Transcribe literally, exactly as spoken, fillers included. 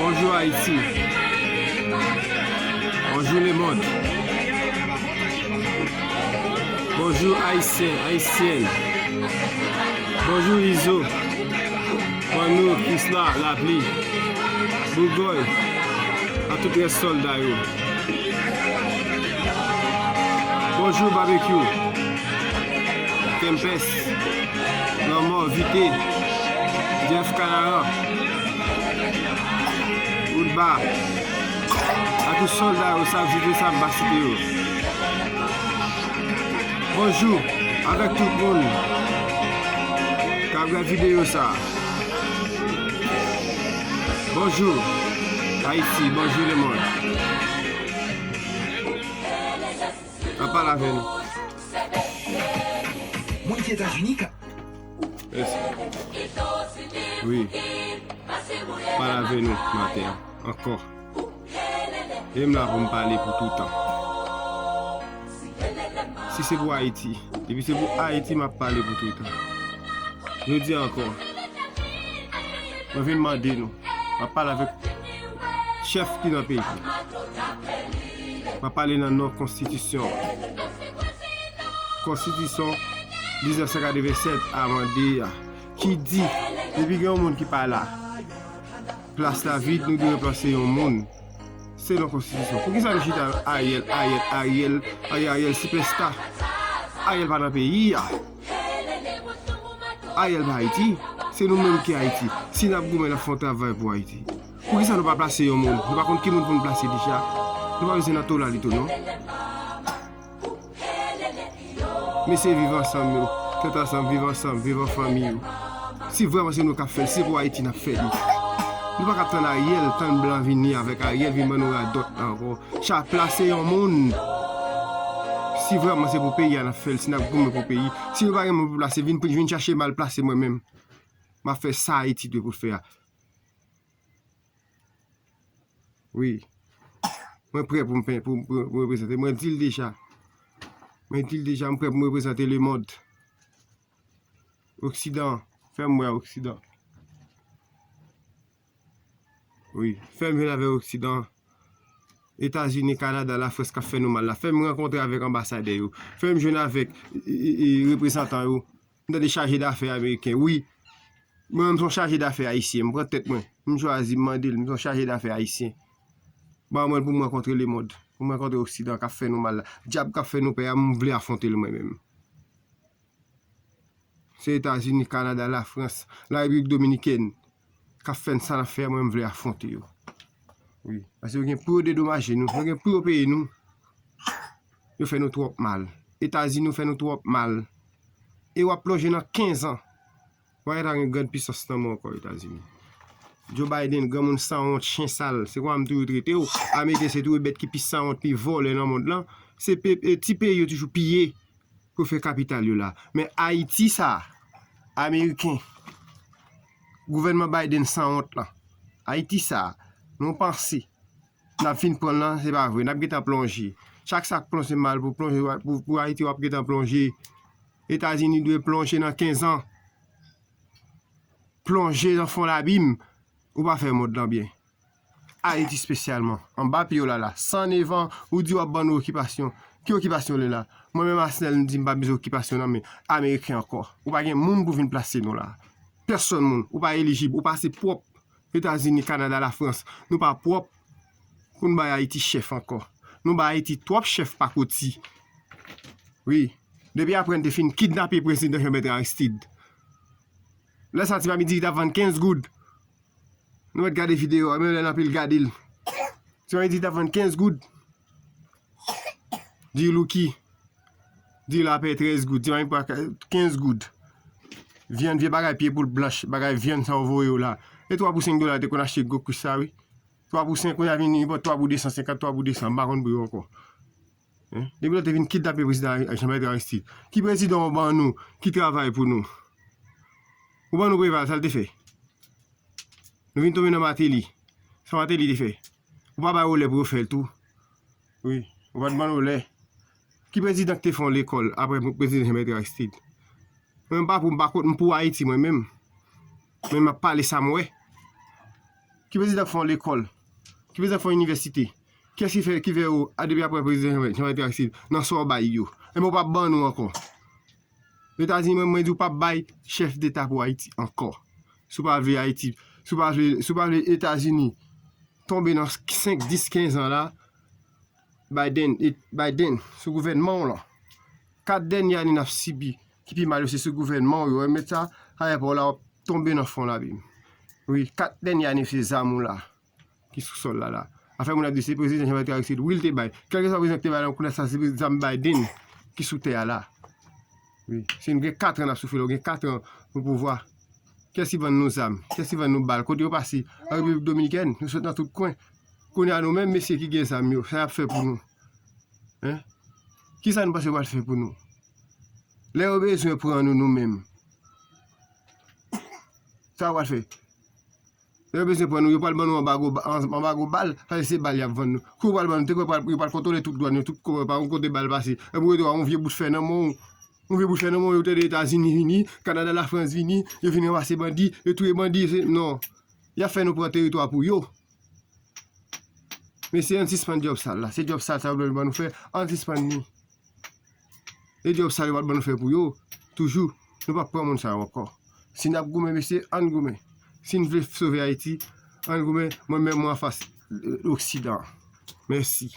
Bonjou Ayiti. Bonjou lemonn. Bonjou Ayisyen, Ayisyèn. Bonjou Izo. Manno, Krisla, Lapli, Bougòy, a tout rès sòlda yo. Bonjou Babekyou, Kempès, Lanmò, Vite, Jeff Kanaran, Oudba, a tout sòlda yo, sa vite, sa m pa site yo. Bonjou avèk tout moun k ap gad videyo sa. Bonjou Ayiti, bonjou lemonn. Ann pale avè nou. Mwen ki Etazini ka. Mèsi. Wi. Pale avè nou maten an ankò. E m la pou m pale pou toutan. Si se pou Ayiti, depi se pou Ayiti, m ap pale pou toutan. Jodi a ankò, mwen vin mande nou, m ap pale avèk chèf ki nan peyi. M ap pale nan non konstitisyon. Konstitisyon diznèf san katrevennsèt amande a, ki di, depi gen yon moun ki pa la, plas la vid, nou dwe ranplase yon moun. Selon konstitisyon. Poukisa nou chita Ariel, Ariel, Ariel, Ariel, Ariel sipèsta? Ariel pa nan peyi a. Ariel pa Ayiti. Se nou menm ki Ayiti. Si n ap goumen, n ap fè yon travay pou Ayiti. Poukisa nou pa plase yon moun? Nou pa konn ki moun pou n plase deja? Nou pa bezwen nan tola li tou, non? Mesye viv ansanm yo, tèt ansanm, viv ansanm, viv an fanmi yo. Si vrèman se nou k ap fè l, si se pou Ayiti n ap fè li. Nou pa ka tann Ariel, tann blan vini avèk Ariel, vin ban nou radòt ankò. Cha plase yon moun. Si vrèman se pou peyi a n ap fè l, si n ap goumen pou peyi, si nou pa gen moun pou plase, vin, vin chache mal plase mwen menm. M ap fè sa Ayiti dwe pou l fè a. Wi. Mwen prè pou m pen-, pou, pou, pou reprezante. Mwen di l deja. Mwen di l deja, m prè pou m reprezante lemonn. Oksidan. Fè m wè Oksidan. Wi. Fè m jwenn avèk Oksidan. Etazini, Kanada, Lafrans k ap fè nou mal la. Fè m rankontre avèk anbasadè yo. Fè m jwenn avèk, e, e, e, reprezantan yo. M tande chaje dafè ameriken. Wi. Mwen menm se yon chaje dafè ayisyen. M pran tèt mwen. M chwazi, m mande l. M se yon chaje dafè ayisyen. Ban mwen l pou m rankontre lemonn. Pou m rankontre Oksidan k ap fè nou mal la. Dyab k ap fè nou pè a, m vle afwonte l mwen menm. Se Etazini, Kanada, Lafrans, Larepiblik Dominikèn k ap fè n sa n ap fè a, mwen m vle afwonte yo. Wi. Paske yo gen pou yo dedomaje nou, yo gen pou yo peye nou. Yo fè nou twòp mal. Etazini, yo fè nou twòp mal. E w ap plonje nan kenz an. W a gentan gen grann pisans nan men w ankò, Etazini. Joe Biden, granmoun sanwont, chen sal, se konsa m toujou trete w. Ameriken se tou bèt ki pi sanwont, pi vòlè nan mond lan. Se pe-, e, ti peyi yo toujou piye pou fè kapital yo la. Men Ayiti sa, Ameriken, gouvènman Biden sanwont lan, Ayiti sa, nou panse n ap fin pran l lan, se pa vre. N ap gentan plonje. Chak sa k plonje mal pou plonje, pou, pou Ayiti, w ap gentan plonje. Etazini dwe plonje nan kenz an. Plonje nan fon labim. Ou pa fè mond lan byen. Ayiti espesyalman. Anba pye w la la. San nèf an, ou di w ap ban nou okipasyon. Ki okipasyon w lè la? Mwen menm Asnèl, m di m pa bezwen okipasyon nan men Ameriken ankò. Ou pa gen moun pou vin plase nou la. Pèsonn moun. Ou pa elijib. Ou pa se pwòp Etazini, Kanada, Lafrans. Nou pa pwòp pou n bay Ayiti chèf ankò. Nou bay Ayiti twòp chèf pakoti. Wi. Depi apre n te fin kidnape prezidan Jean Bertrand Aristide. Lè sa Ti Mami di li t ap vann kenz goud. Nou mèt gade videyo a, menm lè l anpil gade l. Ti Mami di li t ap vann kenz goud. Di Louki. Di lapè trèz goud. Ti Mami pran kenz goud. Vyann, vye bagay, pye poul blanch, bagay vyann sa yo voye yo la. E twa pou senk dola yo te konn achte gwo kwis sa, wi. Twa pou senk, kounye a vin, li pot twa pou de san senkant, twa pou de san, m pa konn pri yo ankò. Hein? Depi lè te vin kidnape prezidan Jean Bertrand Aristide. Ki prezidan w ban nou, ki travay pou nou? Ou ban nou Preval, sa l te fè? Nou vin tonbe nan Martelly. Sa Martelly te fè? Ou pa bay yo lè pou yo fè l tou. Wi, ou pa t ban yo lè. Ki prezidan ki te fè yon lekòl apre prezidan Jean Bertrand Aristide? Mwen, m pa pou, m pa kont, m pou Ayiti, mwen menm. Men m ap pale sa m wè. Ki prezidan k fè yon lekòl? Ki prezidan k fè yon inivèsite? Kiyès ki fè, ki fè yo, a, depi apre prezidan Jean Bertrand Aristide, nan sa w bay yo? Enben, w p ap ban nou ankò. Etazini, mwen, mwen di w p ap bay chèf deta pou Ayiti ankò. Si w pa vle Ayiti, si w pa vle, si w pa vle Etazini tonbe nan senk, dis, kenz an la, Biden, e, Biden, sou gouvènman w lan, kat dènye ane n ap sibi, ki pi mal yo, se sou gouvènman w yo. Remèt sa, ayè pa w la, w ap tonbe nan fon labim. Wi, kat dènye ane se zam ou la, ki sou sòl la la. Afè moun ap di se prezidan Jean Bertrand Aristide, wi, l te bay. Kèlkeswa prezidan ki te bay la, kounye a sa se zam Biden ki sou tè a la. Wi, si n gen kat an n ap soufri la, w gen kat an pou pouvwa. Kiyès ki vann nou zam? Kiyès ki vann nou bal? Kote yo pase? An Repiblik Dominikèn, nou sot nan tout kwen. Kounye a nou menm mesye ki gen zam yo, sa y ap fè pou nou? Hein? Kisa nou panse yo pral fè pou nou? Lè yo bezwen pran nou, nou menm, sa yo pral fè? Lè yo bezwen pran nou, yo pral ban nou anbago, ba- an- anbago bal, paske se bal y ap vann nou. Kou yo pral ban nou, te kwè pral- yo pral kontwole tout dwàn yo, tout ko- pa yon kote bal pase. Epi w rete w a yon vye bout fè nan men w, yon vye bout fè nan men w, yo tande Etazini vini, Kanada, Lafrans vini, yo vin ranmase bandi, yo touye bandi, se, non. Y ap fè nou pran teritwa pou yo. Mesye, ann sispann djòb sal la. Se djòb sal sa yo ban nou fè, ann sispann li. E djòb sal yo pral ban nou fè pou yo, toujou, nou p ap pran moun sa yo ankò. Si n ap goumen, mesye, ann goumen. Si n vle sove Ayiti, ann goumen. Mwen menm, mwen anfas, euh, Oksidan. Mèsi.